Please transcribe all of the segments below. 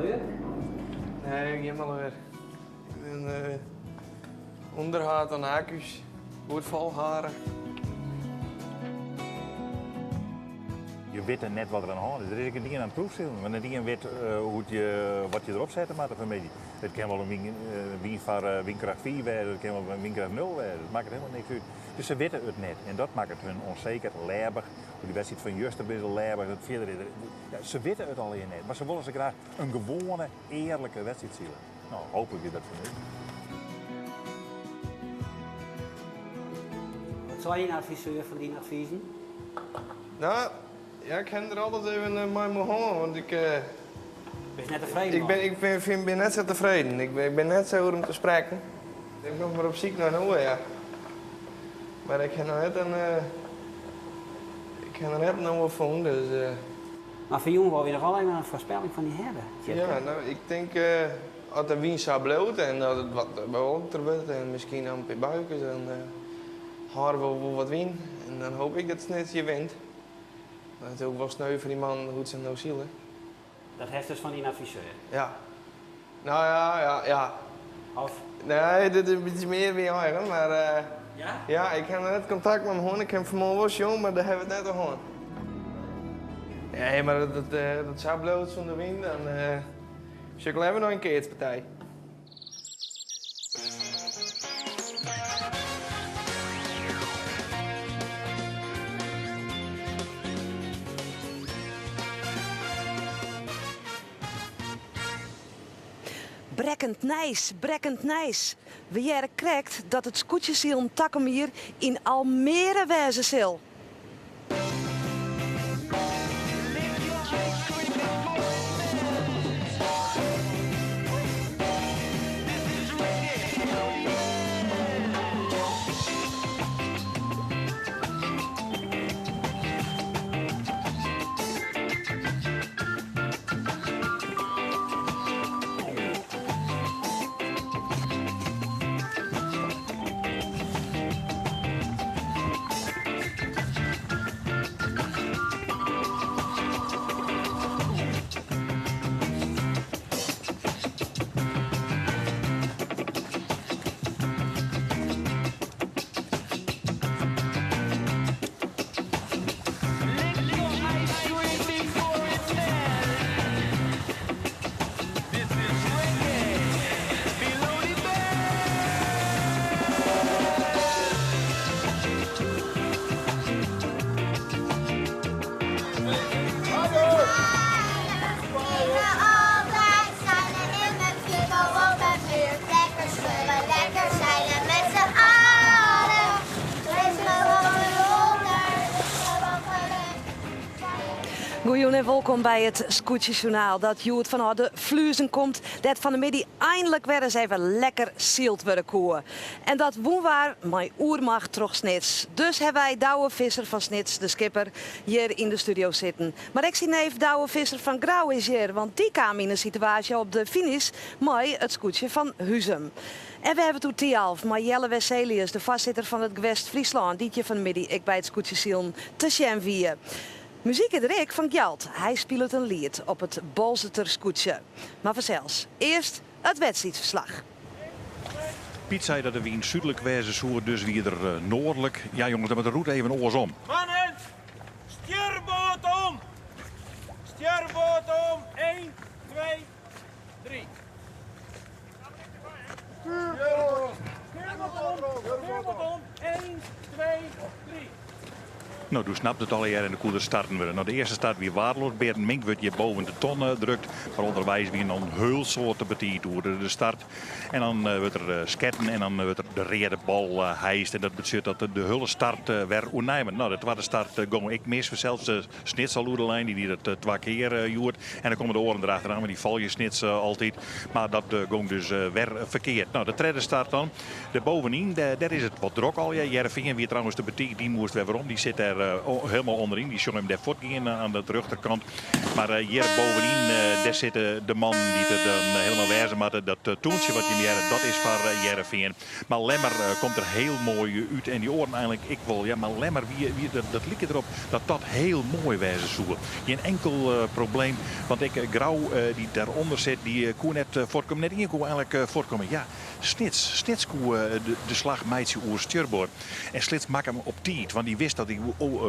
Maleur? Nee, gjin maleur. Ik bin ûnderhâld oan akku's. Goed folhâlde. Je witte net wat der oan de hân is. Der is ek net ien oan it proefsilen, want net ien wit hoe't je, wat je derop sette moatte fan 'e middei. It kin wol in wyn foar wynkracht fiif wêze, it kin wol in wynkracht nul wêze. It makket helemaal niks út. Dus se witte it net en dat makket hun ûnseker, lêbich. Oer dy wedstriid fan juster binne se lêbich, dat fierder is der, ja, se witte it allegear net, mar se wolle sa graach in gewoane, earlike wedstriid sile. No, hooplik is dat fan my. Wat sei dyn adviseur fan dyn advizen? No, ja, ik ha der altyd even mei mei hân, want ik... Bist net tefreden? Ik bin, ik bin, bin, bin net sa tefreden. Ik bin, ik bin net sa oer him te sprekken. Ik bin mar op syk nei in oar, ja. Mar ik ha noch net in, ik ha noch net in oar fûn, dus... Mar foar jûn wolle wy noch wol even in foarspelling fan dy hawwe, Tjitske. Ja, no, ik tink as de wyn sa bliuwt en dat it wat bewolkter wurdt en miskien in pear buikes, dan hâlde we wol wat wyn. En dan hoopje ik dat Snits hjir wint. Dat is natuerlik wol sneu foar dy mannen hoe't se no sile. Dat hast dus fan dyn adviseur? Ja. No ja, ja, ja. Of? Nee, dit is in bytsje mear myn eigen, mar Ja? Ja, ik ha noch net kontakt mei him hân. Ik ha him fanmoarn wol sjoen, mar dêr ha we it net oer hân. Nee, mar as it sa bliuwt sûnder wyn, dan sjoch ik leaver nei in keatspartij. Brekkend nijs, brekkend nijs. We hearre krekt dat it skûtsjesilen takom jier yn Almere wêze sil. Goejûn en wolkom by it Skûtsjesjoernaal dat hjoed fanôf de Fluezen komt, dêr't fan 'e middei einlik wer ris even lekker syld wurde koe. En dat wûn waar mei oermacht troch Snits. Dus hawwe wy Douwe Visser fan Snits, de skipper, hjir yn de studio sitten. Mar ek syn neef Douwe Visser fan Grou is hjir, want dy kaam yn in situaasje op de finish mei it skûtsje fan Huzum. En we hawwe it oer Thialf mei Jelle Wesselius, de foarsitter fan it Gewest Fryslân, dy't hjir fan 'e middei ek by it skûtsjesilen te sjen wie. Muzyk is der ek fan Gjalt. Hy spilet in liet op it Boalserter skûtsje. Mar fansels, earst it wedstriidferslach. Piet sei dat de wyn súdlik wêze soe, dus wie er noardlik. Ja jonges, dan moat de rûte even oarsom. Mannen, stjerboard om! Stjerboard om! 1, 2, 3. Stuurboard om! 1, 2, 3. No, doe snapt it allegear en dan koe der starten wurde. No, de earste start wie waardeloas. Berend Mink wurdt hjir boven de ton drukt. Mar ûnderweis wie noch in hiel soad te betiid oer de start. En dan wurdt der sketten en dan wurdt der de reade bal heist. En dat betsjut dat de hiele start wer oernij moat. No, de twadde start gong ek mis. Fansels Snits al oer de lijn, dy die dat twa kear hjoed. En dan komme de oaren derachteraan, want dy folgje Snits altyd. Mar dat gong dus wer ferkeard. No, de tredde start dan. Dêr bovenyn, dêr is it wat drok al. Hearrenfean wie trouwens te betiid, dy moast wer werom. Dy sit dêr. helemaal onderin. Dy sjogge him dêr fuortgean aan de rjochterkant. Mar hjir bovenyn, dêr sitte de mannen dy't der dan helemaal wêze moatte. Dat toentsje wat jim hearre, dat is foar Hearrenfean. Mar Lemmer komt der heel moai út en dy oaren eigenlik ek wol. Ja, mar Lemmer wie, wie, dat, dat like derop dat dat heel moai wêze soe. Gjin enkel probleem, want ek Grou dy't dêrûnder sit, dy koe net fuortkomme. Net ien koe eigenlik fuortkomme. Ja, Snits, Snits koe de slach meitsje oer stjurboard. En Snits makke him op tiid, want dy wist dat hy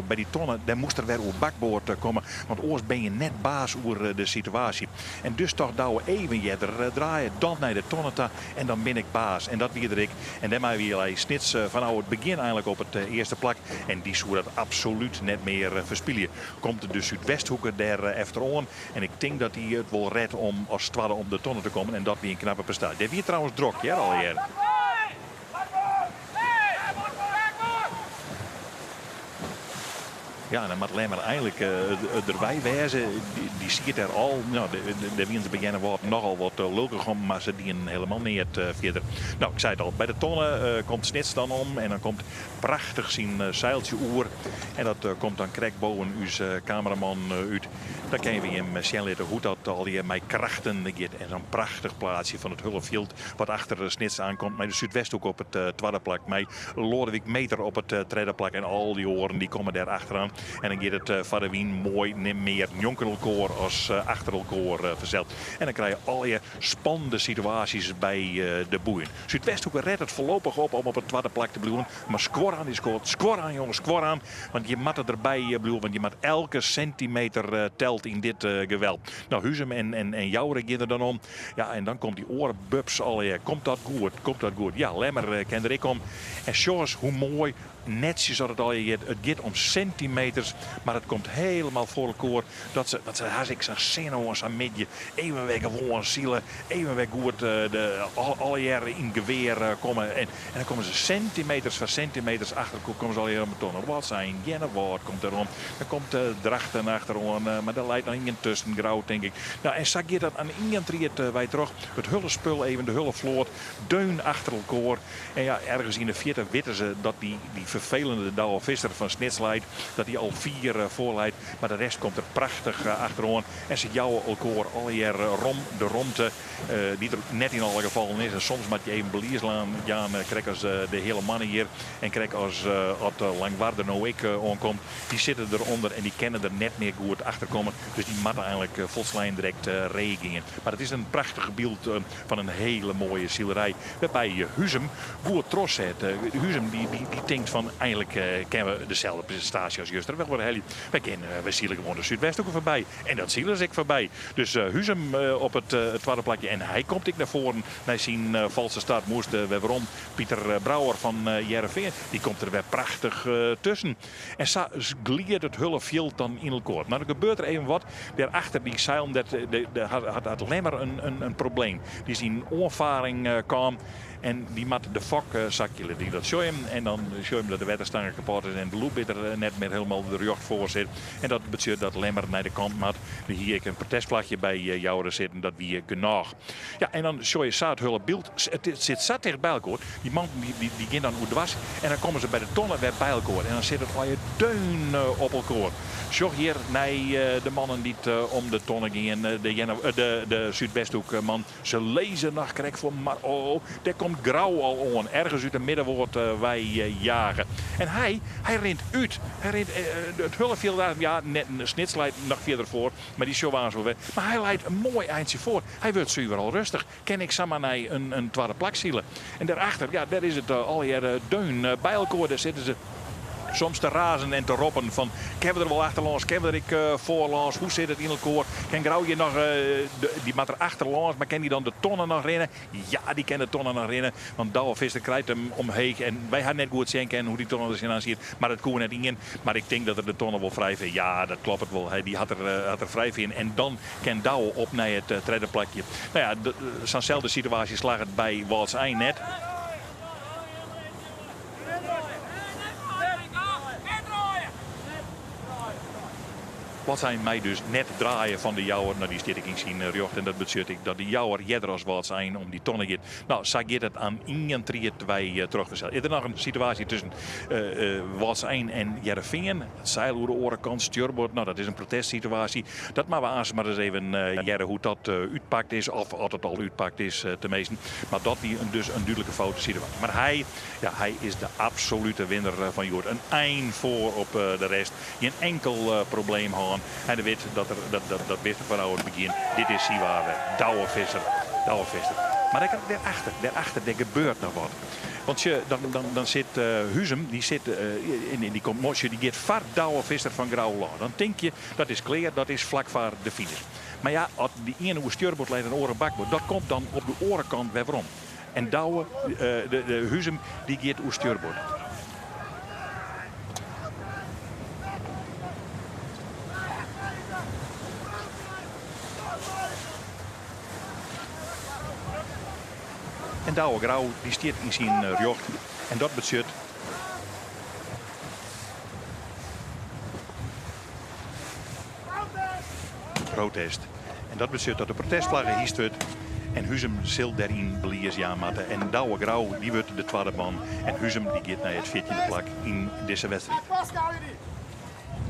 by dy tonne, dêr moast er wer oer bakboard komme, want oars bin je net baas oer de situaasje. En dus tocht Douwe even earder draaie, dan nei de tonne ta en dan bin ik baas. En dat wie er ek. En dêrmei wie hy Snits fanôf it begjin eigenlik op it earste plak. En dy soe dat absolút net mear ferspylje. Komt de Súdwesthoeke dêr efteroan. En ik tink dat hy it wol redt om as twadde om de tonne te kommen. En dat wie in knappe prestaasje. Dêr wie trouwens drok hear allegear. Ja, en dan moat Lemmer eigenlik derby wêze. Dy siet dêr al. No, dêr wiene se by Earnewâld nochal wat lulkich om, mar se dienen helemaal neat fierder. No, ik sei it al, by de tonne komt Snits dan om en dan komt prachtich syn seiltsje oer. En dat komt dan krekt boven ús kameraman út. Dan kinne we jim sjen litte hoe't dat allegear mei krachten giet. En sa'n prachtich plaatsje fan it hulle fjild wat achter Snits aankomt mei de Súdwesthoek op it twadde plak, mei Loadewyk Meeter op it tredde plak en al dy oaren dy komme dêr achteroan. En dan giet it foar de wyn moai net mear njonken elkoar as achter elkoar fansels. En dan krije je allegear spannende situaasjes by de boeien. Súdwesthoeke rêdt it foarlopich op om op it twadde plak te bliuwen. Mar skuor aan dy skoat, skuor aan jonges, skuor aan. Want je moatte derby bliuwe, want je moat elke sintimeter telt yn dit geweld. No, Huzum en, en, en Joure gean der dan om. Ja, en dan komt dy oare bubs allegear. Komt dat goed? Komt dat goed? Ja, Lemmer kin der ek om. En sjoch ris hoe moai netsjes dat it allegear giet. It giet om sintimeters, mar it komt helemaal foar elkoar. Dat se, dat se ha ek sa'n sin oan sa'n middei. Even wer gewoan sile, even wer goed de, allegear yn gewear komme. En, en dan komme se sintimeters foar sintimeters achter elkoar, komme se allegear om 'e tonne. Wâldsein, Earnewâld komt deroan. Dan komt Drachten achteroan, mar dêr leit noch ien tusken, Grou tink ik. No, en sa giet dat oan ien tried wei troch. It hulle spul even, de hulle float, deun achter elkoar. En ja, ergens yn de fierte witte se dat dy, dy ferfelende Douwe Visser fan Snits leit, dat dy al fier foar leit. Mar de rest komt der prachtich achteroan. En se jouwe elkoar allegear rom de romte, dy't der net yn alle gefallen is. En soms moat je even belies jaan, krekt as de heale mannen hjir. En krekt as at Langwarder no ek oankomt. Dy sitte derûnder en dy kinne der net mear goed achter komme. Dus dy moatte eigenlik folslein direkt ree gean. Mar it is in prachtich byld fan in hele moaie silerij. Wêrby Huzum goed trochset. Huzum dy tinkt fan eigenlik kinne we deselde prestaasje as juster wol werhelje. Wy kinne, wy sile gewoan de Súdwesthoeke foarby. En dat sile se ek foarby. Dus Huzum op it twadde plakje. En hy komt ek nei foaren nei syn false start. Moast wer werom. Pieter Brouwer fan Hearrenfean, dy komt der wer prachtich tusken. En sa glidet it hulle fjild dan yn elkoar. Mar der gebeurt der even wat. Dêr achter dy seilen dêr hat Lemmer in probleem. Dy is yn oanfaring kaam en dy moat de fok sakje litte. Dat sjoch je him en dan sjoch je him dat de wetterstange kapot is en de loep der net mear hielendal rjocht foar sit. En dat betsjut dat Lemmer nei de kant moat. Der hie ek in protestflachje by Joure sitten, dat wie genôch. Ja, en dan sjoch je sa it hulle byld. It sit sa ticht by elkoar. Dy mannen dy gean dan oerdwars en dan komme se by de tonne wer by elkoar. En dan sit it allegear deun op elkoar. Sjoch hjir nei de mannen dy't om de tonne gean. De Súdwesthoek man. Se lizze noch krekt foar, mar oh, dêr komt Grou al oan. Ergens út de Middenwoard wei jage. En hy, hy rint út. Hy rint it hulle fjild uit. Ja, net Snits leit noch fierder foar. Mar dy sjogge we aanst wol wer. Mar hy leit in moai eintsje foar. Hy wurdt suver al rêstich. Kin ik samar nei in twadde plak sile. En dêrachter, ja, dêr is it allegear deun by elkoar. Dêr sitte se soms te razen en te roppen fan kinne we der wol achterlâns, kinne we der ek foarlâns, hoe sit it yn elkoar? Kin Grou hjir noch, dy moat der achterlâns, mar kin dy dan de tonne noch rinne? Ja, dy kin de tonne noch rinne, want Douwe Visser krijt him omheech en wy ha net goed sjen kinnen hoe't dy tonne der tsjinoan siet, mar it koe net ien. Mar ik tink dat er de tonne wol frij fearn. Ja, dat kloppet wol. Dy hat er, hat er frij fearn. En dan kin Douwe op nei it tredde plakje. No ja, sa'n selde situaasje slagget by Wâldsein net. Wâldsein mei dus net draaie fan de Jouwer. No, dy stiet ek yn syn rjocht en dat betsjut ek dat de Jouwer earder as Wâldsein om dy tonne giet. No, sa giet it aan ien tried wei troch de Is der noch in situaasje tusken Wâldsein en Hearrenfean? It seil oer de oare kant, stjurboard, no dat is in protestsituaasje. Dat moatte we aanst mar ris even hearre hoe't dat útpakt is, of oft it al útpakt is teminsten. Mar dat wie dus in dúdlike foute situaasje. Mar hy, ja, hy is de absolute winner fan hjoed. In ein foar op de rest. Gjin enkel probleem hân. En de wit dat er dat dat dat wist er fanôf it begjin. Dit is syn waar wer. Douwe Visser. Douwe Visser. Mar ek dêrachter, dêrachter, dêr gebeurt noch wat. Want sjoch, dan, dan, dan sit Huzum, dy sit yn dy kommoasje, dy giet foar Douwe Visser fan Grou lân. Dan tink je, dat is klear, dat is flak foar de finish. Mar ja, as dy iene oer stjurboard leit en de oare bakboard, dat komt dan op de oare kant wer werom. En Douwe, de, de Huzum, dy giet oer stjurboard. En Douwe Grou dy stiet yn syn rjocht en dat betsjut protest. En dat betsjut dat de protestflagge hyst wurdt en Huzum sil dêryn belies jaan moatte. En Douwe Grou dy wurdt de twadde man en Huzum dy giet nei it fjirtjinde plak yn dizze wedstriid.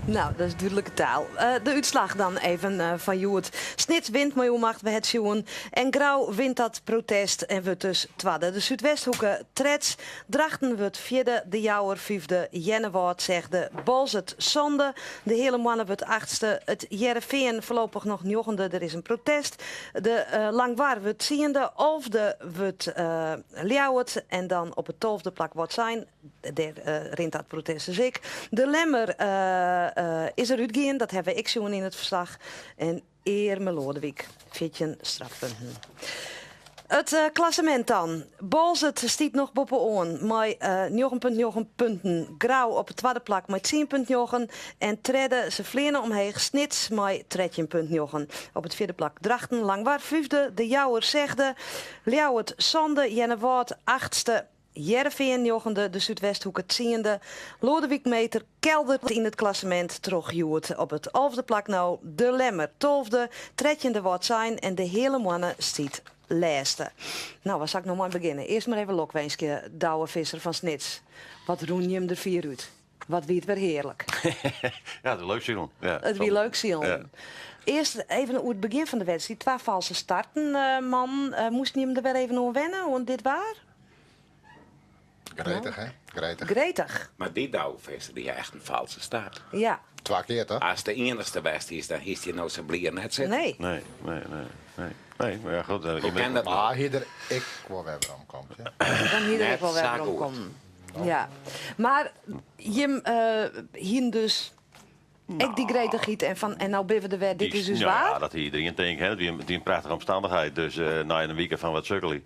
Nou, dat is dúdlike taal. De útslach dan even fan hjoed. Snits wint mei oermacht, we ha it sjoen. En Grou wint dat protest en wurdt dus twadde. De Súdwesthoeke tredde, Drachten wurdt fjirde, De Jouwer fyfde, Earnewâld sechde, Boalsert sânde, De Heale Moanne wurdt achtste, It Hearrenfean foarlopich noch njoggende, der is in protest. De Langwar wurdt tsiende, alfde wurdt Ljouwert en dan op it tolfde plak Wâldsein. Dêr rint dat protest dus ek. De Lemmer is der útgien, dat hawwe we ek sjoen yn it ferslach. En Earme Loadewyk, 14 strafpunten. It klassemint dan. Boalsert stiet noch boppe-oan mei 9,9 punten. Grou op it twadde plak mei 10,9. En tredde, se fleane omheech, Snits mei 13,9. Op it fjirde plak Drachten, Langwar fyfde, De Jouwer sechde, Ljouwert sânde, Earnewâld achtste. Hearrenfean njoggende, de Súdwesthoeke tsiende. Loadewyk Meeter keldert yn it klassemint troch hjoed op it alfde plak no. De Lemmer tolfde, trettjinde Wâldsein en de Heale Moanne stiet lêste. Nou, waar sil ik no mei begjinne? Earst mar even lokwinskje Douwe Visser fan Snits. Wat rûn jim der fier út? Wat wie it wer hearlik. Ja, it wie leuk silen. Ja, It wie leuk silen. Ja. Earst even oer it begjin fan de wedstriid. Twa false starten, mannen. Moasten jim der wer even oan wenne, oan dit waar? Gretich, hè? Gretich. Gretich. Mar dy Douwe Visser, dy hat echt in false start. Ja. Twa kear, toch? Ast de iennichste west hiest, dan hiest hjir no sa blier net sitten. Nee. Nee, nee, nee, nee. Nee, mar ja, goed. Hoe kin dat no? Mar hie der ek wol wer werom komd, ja. Dan hie der ek wol wer werom kommen. Ja. Mar jim hienen dus Ek dy gretichheid en fan en no binne we der wer, dit is ús waar? Ja, dat hie iedereen tink ik. It wie in prachtige omstannichheid. Dus nei in wike fan wat sukkelje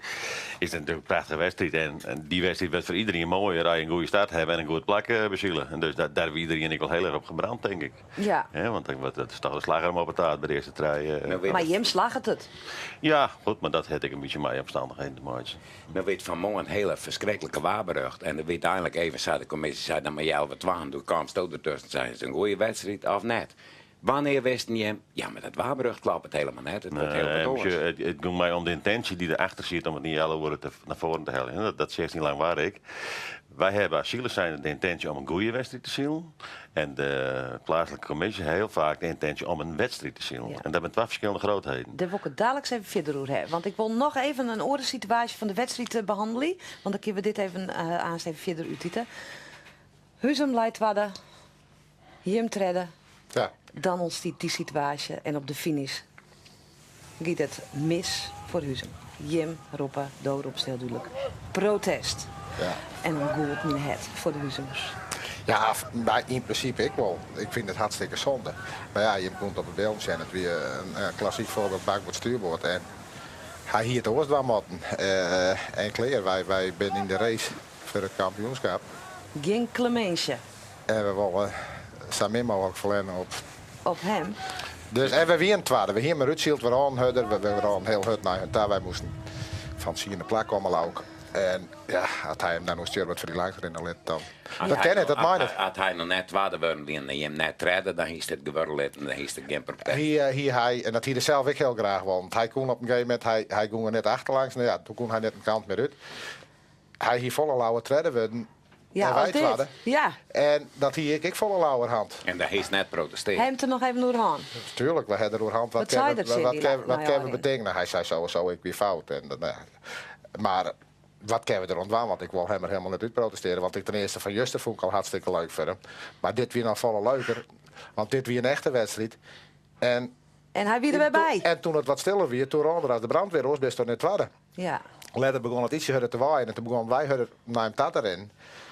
is it natuerlik in prachtige wedstriid. En dy wedstriid wurdt foar iedereen moaier as je in goede start hawwe en in goed plak besile. En dus dêr wie iedereen ek wol hiel erch op gebrand, tink ik. Ja. Want dat is toch de slachrem op 'e taart by de earste trije. Mar jim slagget it. Ja, goed, mar dat hat ek in bytsje mei omstannichheden te meitsjen. No wie it fan moarn hiele ferskriklike waarberjocht en der wie úteinlik even sa, de kommisje sei dan mar healwei twaen, doe kaamsto dertusken, sei is it in goeie wedstriid of net? Wannear wisten jim, ja mar dat waarberjocht kloppet helemaal net, it wurdt hiel wat oars. Nee, it gong my om de yntinsje dy't derachter siet om it yn healoere te nei foaren te heljen. Dat seachst yn Langwar ek. Wy hawwe as silers zijnde de yntinsje om in goeie wedstriid te silen en de pleatslike kommisje hat hiel faak de yntinsje om in wedstriid te silen. En dat binne twa ferskillende grootheden. Dêr wol ik it daliks even fierder oer hawwe, want ik wol noch even in oare situaasje fan de wedstriid behannelje, want dan kinne we dit even aanst even fierder útite. Huzum leit twadde, jim tredde. Ja. Dan ûntstiet dy situaasje en op de finish giet it mis foar Huzum. Jim roppe, do ropst hiel dúdlik, protest. Ja. En dan gûlt myn hert foar de Huzumers. Ja, mar yn prinsipe ek wol. Ik fyn it hartstikke sonde. Mar ja, jim koene it op de bylden sjen. It wie in klassyk foarbyld bakboard stuurboard. En hy hie it oars dwaan moatten. En klear, wy binne yn de race foar it kampioenskap. Gjin kleminsje. En we wolle sa min mooglik ferlerne op. Op him. Dus, en we wienen twadde. We hienen mar útsyld, we rôlen hurder, we rôlen hiel hurd nei hun ta. Wy moasten fan it tsiende plak komme, leau ik. En ja, as hy him dan oerstjoer wat foar dy langs rinne lit, dan. Dat kin net, dat mei net. As hy noch net twadde wurden wie en jim net tredde, dan hiest it gewurde litten, dan hiest it gjin protest. Hy hie hy, en dat hie er sels ek hiel graach wollen. Hy koe op in gegeven momint, hy, hy gong er net achterlangs, no ja, doe koe hy net in kant mear út. Hy hie folle leaver tredde wurden Ja, en wy as dit. twadde. Ja. En dat hie ik ek folle leaver hand. En dêr hiest net protestearre. Hy him der noch even oer hân. Tuurlijk, we hebben er oer hand. Wat Wat sei kin er we, tsjin wat dy kin, wat nei kin we ôfrin? betinke? Nou, hy sei sowieso, ik wie fout. En, nou ja, mar wat kinne we der oan dwaan? Want ik wol him der hielendal net út protestearje. Want ik ten earste fan juster fûn ik al hartstikke leuk foar him. Mar dit wie noch folle leuker. Want dit wie in echte wedstriid. En, En hy wie der wer by. En toen it wat stiller wie, toen rûn er as de brandweer, oars bist toch net twadde. Ja. Letter begûn it ytsje hurder te waaien en toen begûnen wy hurder nei him ta te rinnen.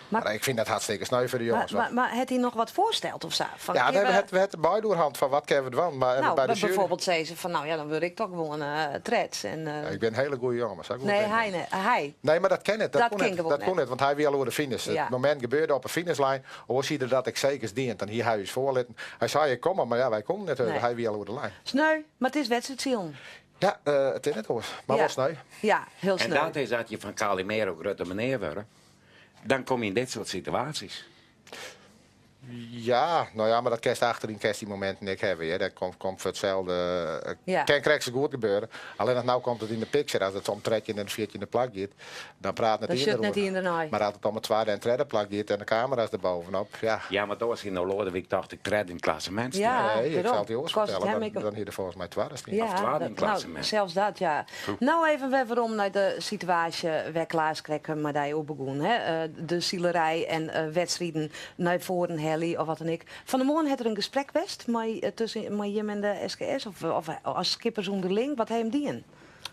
Mar, Mar ik fyn dat hartstikke sneu foar de jonges. mar, mar hat hy noch wat foarsteld of sa? Fan, ja, kin nee, we- we het, we het beide oer hand fan wat kinne we dwaan. Maar Nou, by de jury, bijvoorbeeld zei ze van, nou ja, dan word ik toch gewoon treds. En, Ja, ik ben een hele goede jongen, maar zo goed nee, ben ik hij, niet. nee, hij. Nee, maar dat ken het. Dat, Dat kon ken het. gewoon Dat kon net. het, want hij wie al oer de finish. Ja. Het moment gebeurde op de finishlijn. Hoor zie je dat ik zeker dient. Dan hier hij is voorlitten. Hij zei, ik kom maar, maar ja, wij konden net. Nee. Hij wie al oer de lijn. Sneu, maar het is wedstrijd Ja, het is net hoor. Maar Ja. wel sneu. Ja, heel En sneu. dat is dat je van Calimero grutte meneer wordt. Dan kom je in dit soort situaties. Ja, nou ja, maar dat kerst achterin kerst die momenten ik hebben. Hè. Dat komt, komt voor hetzelfde. Ja. Kan krijgt ze goed gebeuren. Alleen dat nou komt het in de picture. Als het om trekje en het viertje in de plak gaat, dan praat net Dan zit iedereen net iedereen. Maar als het om het tweede en derde plak gaat en de camera's erbovenop, ja. Ja, maar daar is in Lodewijk dacht ik tredde in het klassement. Ja, nee, ik daarom. zal het je oors Kost het vertellen. hem Dan, ik een- dan hier er volgens mij tweede staan. Ja, Of twaalf in dat- het klassement. nou, zelfs dat, ja. Nou even weer waarom naar de situatie waar Klaas Krekker maar daar op begon. Hè? De zielerij en wedstrijden naar voren, Helly of wat dan ik. Van de morgen had er een gesprek west met, tussen met Jim en de SKS of als skippers onderling. Wat heeft die in?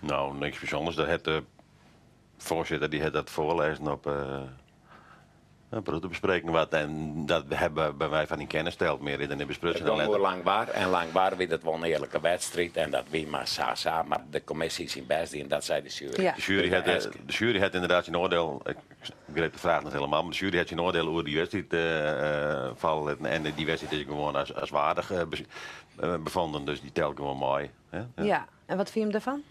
Nou, niks bijzonders. Dat het de voorzitter die had dat voorlezen op een broederbespreking wat. En dat hebben bij wij van die kennis stelt meer in de bespreking. Het ging lang waar en lang waar wie dat wel een eerlijke wedstrijd en dat wie maar sa sa, maar de commissie is in best en dat zei de jury. Ja. De jury, had, de jury had inderdaad zijn oordeel, ik begreep de vraag niet helemaal, maar de jury had zijn oordeel over die wedstrijd vallen. En die wedstrijd is gewoon als waardig bevonden, dus die telt gewoon mooi. Hè? Ja. ja. En wat vind je hem daarvan?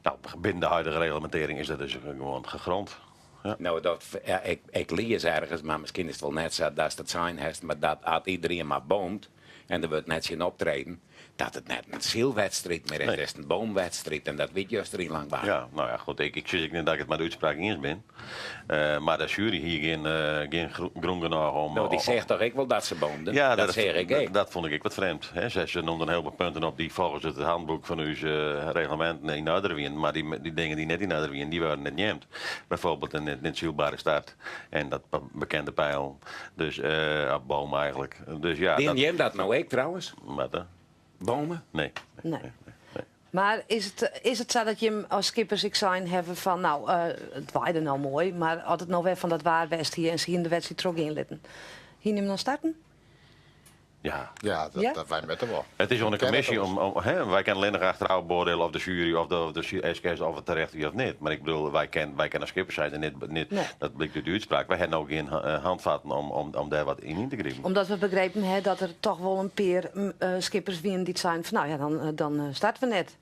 Nou, binnen de huidige reglementering is dat dus gewoon gegrond. Ja. Nou, dat, ja, ik lees ergens, maar misschien is het wel net zo dat het zijn heeft, maar dat had iedereen maar boomt en er wordt net zijn optreden, dat het net een zielwedstrijd meer is. Nee. Het is een boomwedstrijd en dat weet juist erin lang waar. Ja, nou ja, goed. Ik zeg niet dat ik het met de uitspraak eens ben. Maar de jury hier geen groen genoeg om... Nou, die om- zegt toch ik wel dat ze boomden? Ja, dat, zeg ik dat, ook. dat vond ik ook wat vreemd. Hè. Ze noemden een heleboel punten op die volgens het handboek van uw reglement in orde waren. Maar die dingen die net in orde waren, die waren net neemt. Bijvoorbeeld een net zielbare start en dat bekende pijl. Dus boom eigenlijk. Dus ja, Die dat, neemt dat nou ook trouwens? Wat, hè? Bomen? Nee. Nee. Maar is het zo dat je hem als skippers ik zijn hebben van, nou, het waaide nou mooi, maar had het nou weer van dat waar west hier en zie in de wedstrijd trok inlitten. Hier hem dan starten? Ja. Ja, dat, Ja? dat wij met hem wel. Het is onder de Kennen commissie het om, hè, wij kunnen alleen nog achteraf beoordelen of de jury of de SKS of het terecht is of niet. Maar ik bedoel, wij kennen skippers zijn en niet, Nee. dat blijkt uit de uitspraak. Wij hebben ook geen handvatten om daar wat in te grijpen. Omdat we begrepen hè, dat er toch wel een paar skippers wie die zijn van, nou ja, dan starten we net.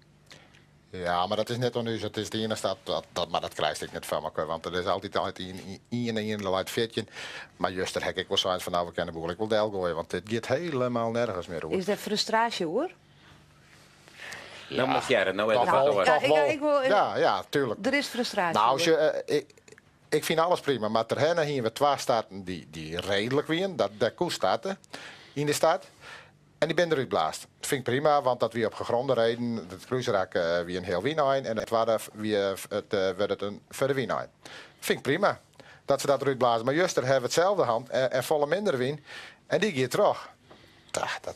Ja, maar dat is net aan u. Het is de ene stad, maar dat krijg ik net van elkaar. Want er is altijd één en één luid veertje. Maar juist daar heb ik wel zoiets van, nou, we kunnen behoorlijk wel deel gooien. Want dit gaat helemaal nergens meer over. Is dat frustratie hoor? Ja. Nou, moet jij er nou Toch even wel, door. Ja, toch wel. ik wil- Ja, ja, tuurlijk. Er is frustratie. Nou, hoor. ik vind alles prima. Maar ter henne hier we twee starten die redelijk wien. Dat daar koe starten in de stad. En die ben eruit blaast. Dat vind ik prima, want dat wie op gegronde reden, het kruisrak wie een heel wien en het tweede wie het werd het een verder wien. Vind ik prima dat ze dat eruit blazen. Maar juist er hebben we hetzelfde hand en volle minder wien en die gaat terug.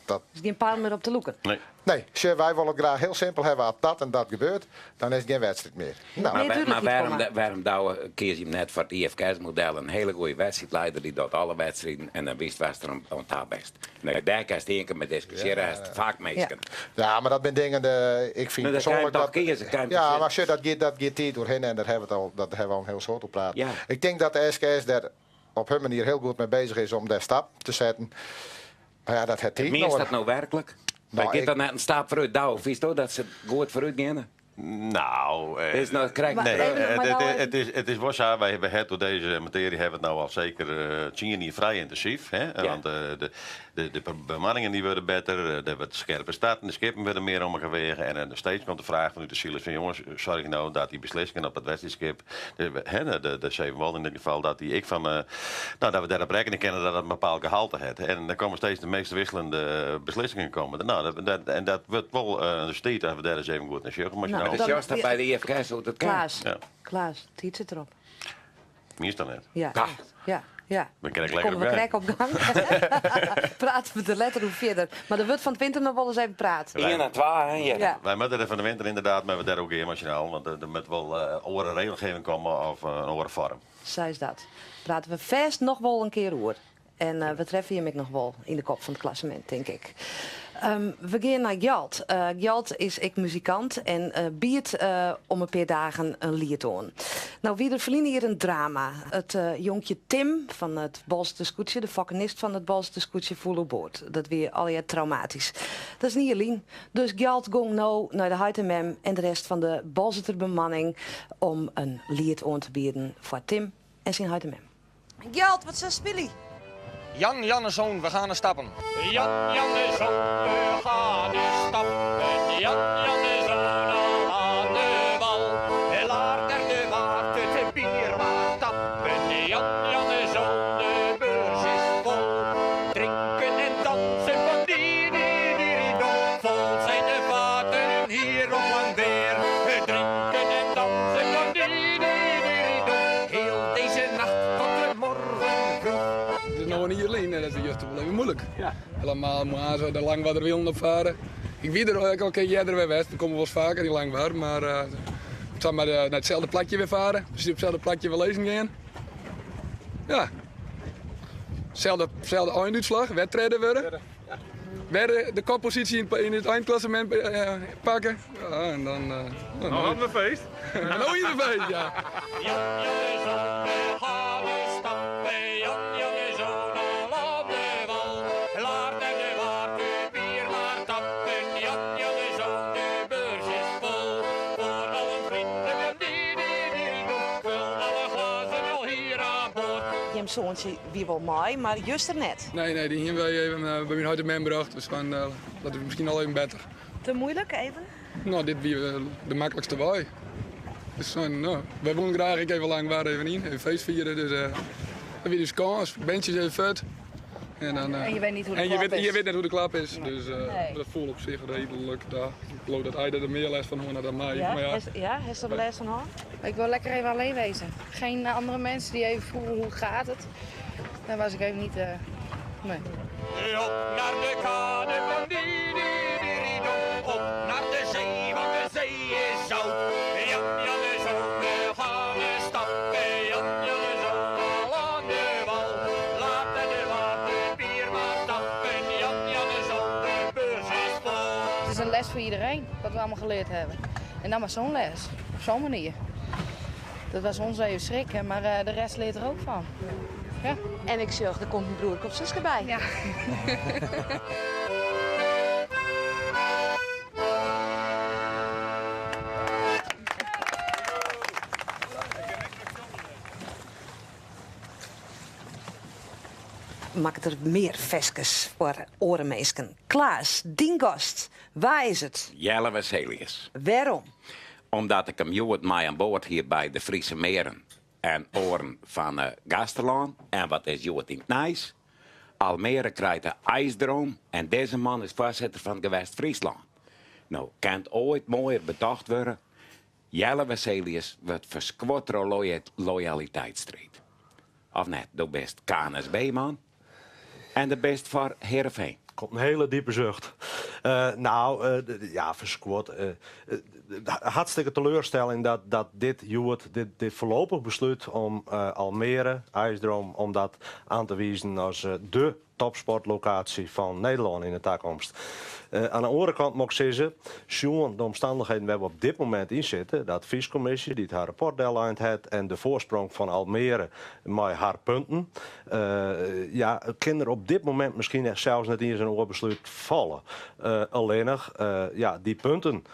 Dat. Is geen paal meer op te loeken. Nee. Nee, sure, wij willen het graag heel simpel hebben. Als dat en dat gebeurt, dan is het geen wedstrijd meer. Nou. Maar, Nee, tuurlijk maar niet, kom maar. waarom douwen kies je hem net voor het I F K-model een hele goede wedstrijdleider die doet alle wedstrijden en dan wist was er een aan het best. Nou, daar kan je één keer met discussiëren, hij is het vaak meestal. Ja. Ja, maar dat zijn dingen, de, ik vind Nou, dat kan je persoonlijk toch dat kiezen, kan je Ja, toch maar sure, dat gaat hier doorheen en daar hebben we het al, dat hebben we al een heel soort op praten. Ja. Ik denk dat de SKS daar op hun manier heel goed mee bezig is om daar stap te zetten. Maar ja, dat het Meer is nodig. dat nou werkelijk? Nou, Maar gaat ik dat net een stap vooruit douwen? Vies toch dat ze goed vooruit gaan? Nou, Is nou krekt nee, Maar het, nou het, is, het is wel zo, wij, wij hebben door deze materie hebben het nou al zeker 10 jaar vrij intensief. Hè? Ja. Want de, de, de bemanningen die worden beter, er wordt scherpe starten, de skippen worden meer omgewegen. En steeds komt de vraag vanuit de zielers van jongens, zorg nou dat die beslissingen op het wedstrijdschip, de, hè, de, de, de Zevenwolden in dit geval, dat die ik van, nou, dat we daarop rekenen kennen dat het een bepaald gehalte heeft. En dan komen steeds de meest wisselende beslissingen komen. Nou, dat, dat, en dat wordt wel een steed dat we daar eens even goed naar zorgen. Maar Nou, nou, Dus Dan- juist dat bij de IFKS hoe dat kan. Klaas, Ja. Klaas, het zit erop. Meestal net. Ja, Ja. echt. ja, ja. We krijgen lekker Komen we op gang. krek op gang. Praten we er letter hoe verder. Maar er wordt van het winter nog wel eens even praten. 1 en 2, hè? Ja. Ja. Wij moeten er van de winter inderdaad, maar we daar ook emotioneel, want er moet wel oren regelgeving komen of een orenvorm. Zij is dat. Praten we vast nog wel een keer over. En we treffen hem ik nog wel in de kop van het klassement, denk ik. We gaan naar Gjalt. Gjalt is ik muzikant en biedt om een paar dagen een lied aan. Nou, wie er verliezen hier een drama. Het jonkje Tim van het Bolster Scootje, de vakkenist van het Bolster Scootje, voel op boord. Dat weer al je traumatisch. Dat is niet alleen. Dus Gjalt gong nou naar de H&M en de rest van de Bolster bemanning om een lied aan te bieden voor Tim en zijn H&M. Gjalt, wat is spilly? Jan Janneszoon, we gaan er stappen. Jan Janneszoon, we gaan er stappen. Jan Janneszoon, al aan de wal. Laat er de water, het bier maar tappen. Jan Janneszoon, de beurs is vol. Drinken en dansen van die, die, die, die, dom. Vol zijn de vaten hier op en weer. Drinken en dansen van die, die, die, die, dom. Heel deze nacht tot de morgen vroeg. Het is nog een Ierlien en dat is juist wel even moeilijk. Ja. Helemaal moet zo de lang wat er willen op varen. Ik weet er ook al keer eerder weer west, dan komen we wel eens vaker die lang waar, maar ik zal maar naar hetzelfde plakje weer varen. Precies op hetzelfde plakje weer lezen gaan. Ja. Zelfde, zelfde einduitslag, wedstrijden worden. Weer de koppositie in het eindklassement pakken. Ja, en dan... Nou hadden we feest. Nou hier een feest, ja. Jan Janneszoon, we gaan er stappen. Jan Janneszoon, al aan de wal. Laat er de water bier maar tappen. Jan Janneszoon, de beurs is vol. Voor alle vrienden van die, die, die, die. Vul alle glazen al hier aan boord. Jim zoontje wie wel mooi, maar juist er net. Nee, nee, die hebben wij even bij mijn huid gebracht. Dus van, dat is misschien al even beter. Te moeilijk even? Nou, dit wie de makkelijkste waai. Dus van, nou, wij willen graag ik even lang waar even in, even feest vieren. Dus dan weer dus kans, bandjes even vet. En, dan, En je weet niet hoe de en je klap weet, is. Je weet net hoe de klap is. Dus Nee. dat voelt op zich redelijk. Daar. Ik geloof dat hij er meer les van hoort dan mij. Ja, Maar ja, Is, ja, heeft er les van haar? Ik wil lekker even alleen wezen. Geen andere mensen die even vroegen hoe gaat het. Daar was ik even niet... nee. Op naar de kade van die, die, die, die, dom. Op naar de zee, want de zee is zout. Jan Janneszoon, we gaan er stappen. Jan Janneszoon, al aan de wal. Laat de water bier maar tappen. Jan Janneszoon, de beurs is vol. Het is een les voor iedereen, wat we allemaal geleerd hebben. En dan maar zo'n les, op zo'n manier. Dat was ons even schrikken, maar de rest leert er ook van. Ja. En ik zeg, er komt mijn broer of zusje bij. Ja. Maak er meer veskes voor orenmeesken. Klaas, Dingast, waar is het? Jelle Wesselius. Waarom? Omdat ik hem jood mij aan boord hier bij de Friese Meren en Oren van Gasterland. En wat is jood in het Nijs? Almere krijgt de ijsdroom en deze man is voorzitter van het gewest Friesland. Nou, kan het ooit mooier bedacht worden? Jelle Wesselius wordt versquot door loyaliteitsstrijd. Of net, de best KNSB-man en de best voor Heerenveen. Komt een hele diepe zucht. Ja, versquot. Hartstikke teleurstelling dat dit Joert, dit voorlopig besluit om Almere, IJsdroom, om dat aan te wijzen als de topsportlokatie fan Nederlân yn de takomst. Oan de oare kant moat ik sizze, sjoen de omstannichheden wêr't we op dit momint yn sitte, de advyskommisje dy't har rapport dellein hat en de foarsprong fan Almere mei har punten, ja, kin der op dit momint miskien sels net iens in oar beslút falle. Allinnich, ja, dy punten,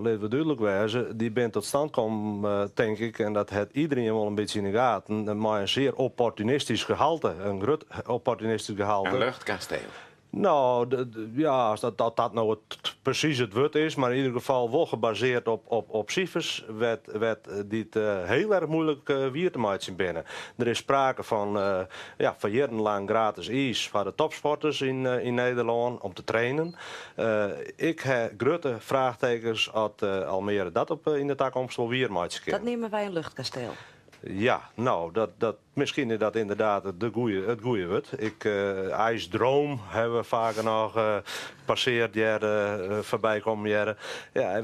litte we dúdlik wêze, dy binne tot stand kommen, tink ik, en dat hat iderien wol in bytsje yn de gaten, mei in sear opportunistysk gehalte, in grut opportunistysk gehalte. In luchtkasteel. No, ja, as dat dat no it presys it wurd is, mar yn ieder gefal wol gebaseard op sifers wêr't dy't hiel erch moeilik wier te meitsjen binne. Der is sprake fan ja, foar jierrenlang gratis iis foar de topsporters yn Nederlân om te trainen. Ik ha grutte fraachtekens at Almere dat op yn de takomst wol wier meitsje kin. Dat neame wy in luchtkasteel. Ja, no, dat Miskien is dat ynderdaad it goede wurd. Ik, ijsdroom hawwe we faker noch passeard hearre, foarby kommen hearre. Ja,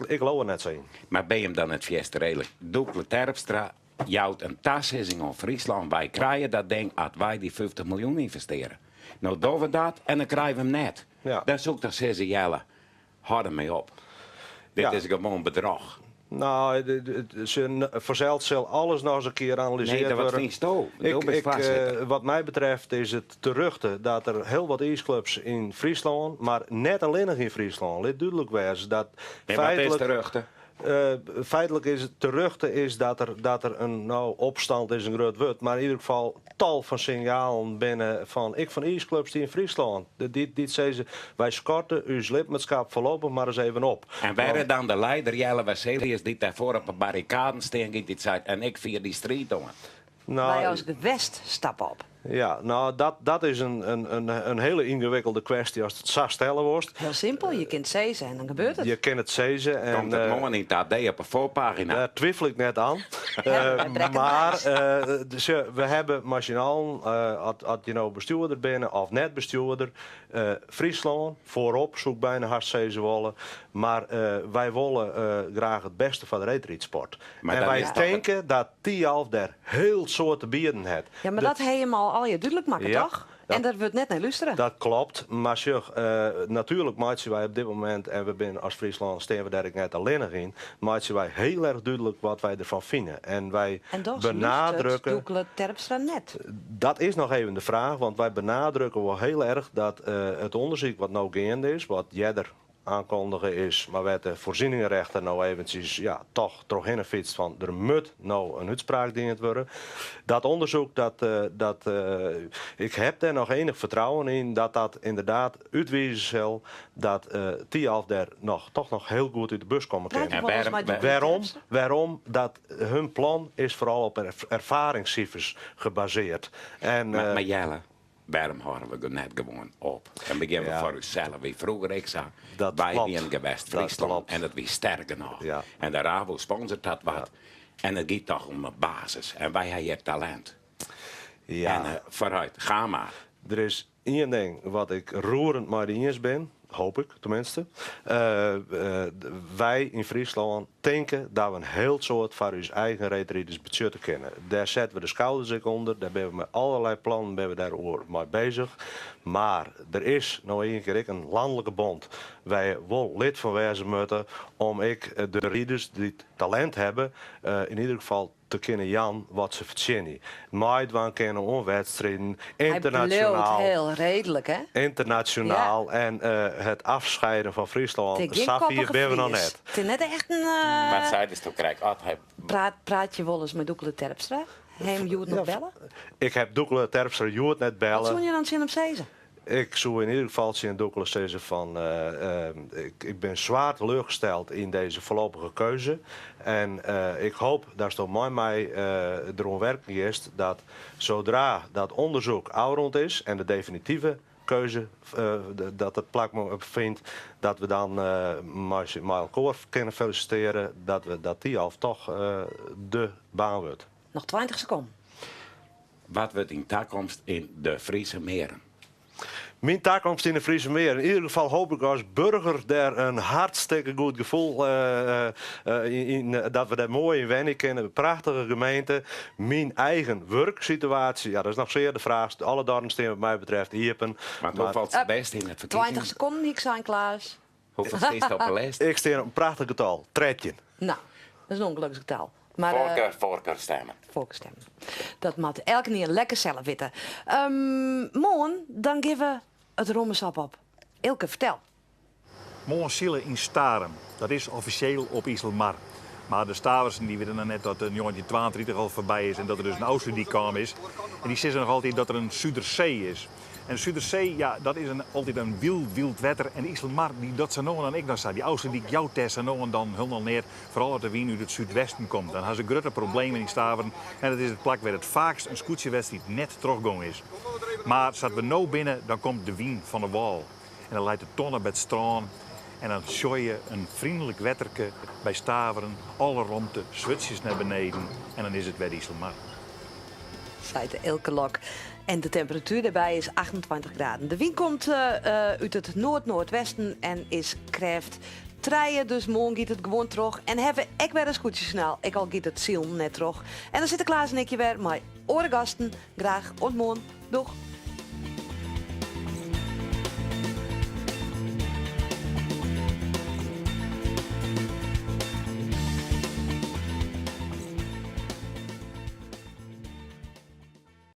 ik leau der net sa yn. Mar bin jim dan net fierste reedlik? Doekle Terpstra jout in tasizzing oan Fryslân, wy krije dat ding at wy dy 50 miljoen ynvestearje. No dogge we dat en dan krije we him net. Dan soe ik toch sizze, Jelle, Hâld der mei op. Dit is gewoan bedroch. No, fansels sil alles noch ris in kear analysearre wurde. Nee, wat fynsto? Do bist foarsitter. Wat my betreft is it terjochte dat der hiel wat iisklups yn Fryslân, mar net allinnich yn Fryslân, lit dúdlik wêze dat En wat is terjochte? Feitlik is it terjochte is dat der, dat der in, no, opstand is in grut wurd, mar yn ieder gefal tal fan sinjalen binne fan, ek fan iisklups dy yn Fryslân, dy't, dy't sizze, wy skorte ús lidmaatskap foarlopich mar ris even op. En wêr is dan de leider Jelle Wesselius dy't dêrfoar op 'e barrikaden stean giet, dy't seit, en ik fier dy striid oan? Wy as gewest stappe op. Ja, no dat is in hiele yngewikkelde kwestje ast it sa stelle wolst. Hiel simpel, je kin it sizze en dan gebeurt it. Je kin it sizze en. Komt it moarn yn it AD op 'e foarpagina. Dêr twifel ik net oan. Mar we hawwe mei syn allen, as je no bestjoerder binne of net bestjoerder, Fryslân foarop, soe ik byna hast sizze wolle. Mar wy wolle graach it bêste foar de reedrydsport. En wy tinke dat Thialf dêr hiel soad te bieden hat. Ja, mar dat ha jim al allegear dúdlik makke, toch? En dêr wurdt net nei lústere. Dat klopt, mar sjoch, natuerlik meitsje wy op dit momint, en we binne as Fryslân stean we dêr ek net allinnich yn, meitsje wy hiel erch dúdlik wat wy derfan fine. En wy En dochs lústert Doekle Terpstra net. Dat is noch even de fraach, want wy benadrukke wol hiel erch dat it ûndersyk wat no geande is, wat earder Aankondige is, mar wêr't de voorzieningenrechter no eventsjes ja, toch trochhinne fytst fan der mut no in útspraak diend wurde. Dat onderzoek, dat, dat, ik heb dêr noch enich fertrouwen yn dat dat ynderdaad útwize sil dat Thialf dêr noch, toch noch hiel goed út de bus komme kin. Wêrom? Wêrom? Dat hun plan is foaral op erfaringssifers gebaseerd. En, mar Jelle, Wêrom hâlde we net gewoan op en begjinne we foar ússels? Wie froeger ek sa. Wy wienen gewest Fryslân en dat wie sterk genôch. En de Rabo sponsort dat wat. En it giet toch om de basis. En wy ha hjir talint. En foarút, ga mar. Der is ien ding wat ik roerend mei dy iens bin, hoop ik tenminste. Wy yn Fryslân tinke dat we in hiel soad foar ús eigen reedriders betsjutte kinne. Dêr sette we de skouders ek ûnder, dêr binne we mei allerlei plannen binne we dêroer mei bezich. Mar der is no ien kear ek in lanlike bond wêr je wol lid fan wêze moatte om ek de riders dy't talint hawwe yn ieder gefal te kinne jaan wat se fertsjinje. Meidwaan kinne oan wedstriden, ynternasjonaal. Hy bliuwt hiel reedlik, hè? Ynternasjonaal en het afscheiden fan Fryslân, safier binne we noch net. It is net echt in. Wat seidest do krekt? At hy. Praat je wolris mei Doekle Terpstra? Ha je him hjoed noch belle? Ik ha Doekle Terpstra hjoed net belle. Wat soene je dan tsjin him sizze? Ik soe yn ieder gefal tsjin Doekle sizze fan ik bin zwaar teleurgesteld yn deze voorlopige keuze en ik hoop datsto mei my deroan werken giest dat zodra dat onderzoek ôfrûnd is en de definitive keuze dat it plak fynt, dat we dan mei elkoar kinne felisitearje dat we dat Thialf toch de baan wurdt. Noch 20 sekonden. Wat wurdt yn takomst yn de Friese Meren? Myn takomst yn de Friese Meren. In ieder gefal hoop ik as burger dêr in hartstikke goed gefoel yn, dat we dêr moai yn wenje kinne. In prachtige gemeente. Myn eigen wurksituaasje, ja, dat is noch sear de fraach. Alle doarren stean wat my betreft iepen. Mar hoe falt it bêst yn it ferkiezings? 20 sekonden hie ik sein, Klaas. Hoefolle steest op de list? Ik stean op in prachtich getal, 13. No, dat is in ûngeloksgetal. Mar, Voorkeur, voorkeurstemmen. Voorkeurstemmen. Dat moat elkenien lekker sels witte. Um, moarn, dan gean we it rommesop op. Eelke, fertel. Moarn sile yn Starum. Dat is offisjeel op Iselmar. Mar de Staversen dy witte noch net dat de 1932 al foarby is en dat der dus in Ofslútdyk kaam is. En dy sizze noch altyd dat der in Sudersee is. En de Sudersee, ja, dat is in, altyd in wyld, wyld wetter. En de Iselmar, dy docht sa no en dan ek noch sa. Dy Ofslútdyk jout dêr sa no en dan hielendal neat. Foaral as de wyn út it súdwesten komt. Dan ha se grutte problemen yn Staveren. En dat is it plak wêr't it faakst in skûtsjewedstriid net trochgong is. Mar sa't we no binne, dan komt de wyn fan de wâl. En dan leit de tonne by it strân. En dan sjogge je in frynlik wetterke by Staveren, alle romte, swutsjes nei beneden. En dan is it wer de Iselmar. Seit Eelke Lok. En de temperatuer dêrby is 28 graden. De wyn komt út it noard-noardwesten en is krêft trije, dus moarn giet it gewoan troch. En hawwe we ek wer in skûtsjesjoernaal, ek al giet it silen net troch. En dan sitte Klaas en ik hjir wer mei oare gasten. Graach oant moarn. Doeg!